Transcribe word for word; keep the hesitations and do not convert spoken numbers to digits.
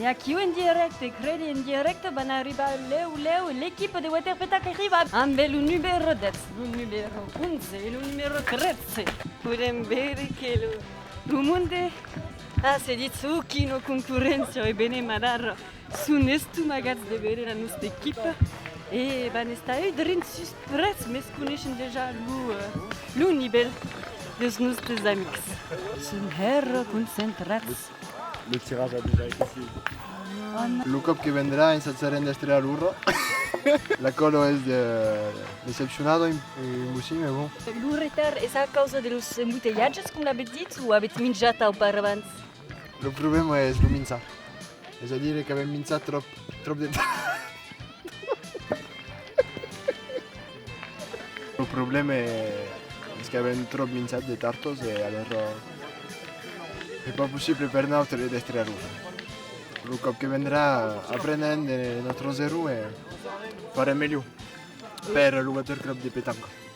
Aquiu en dirècte, credi en dirècte, van arribar lèu lèu, l'equipa de Water Petanca arriba amb lo numèro dètz, lo numèro onze e lo numèro tretze. Podèm veire que lo, lo monde a se ditz: "Oh, quina concurréncia!" E venem adara, son estomagats de veire la nosta equipa e van estar, eh, drin susprets, mès coneishen dejà lo, eh, lo nivèl dels nòstes amics. Son hèra concentrats. Le tirage a déjà été fait. Lo còp que vendrà, ensajarem d'èstre a l'ora. La còla es de, decepcionada, im-, impossible, mès bon. Lo retard es a causa de los embotelhatges, com l'avètz dit, o avètz minjat auparavant? Lo problèma es lo minjar. Es a dire qu'avèm minjat tròp, tròp de tard. Lo problèma es qu'avèm tròp minjat de tartas e alèra es pas possible per nautres d'èstre a l'ora. Lo còp que vendrà, aprenèm de nòstres errors e farem melhor per lo Water Club de Petanca.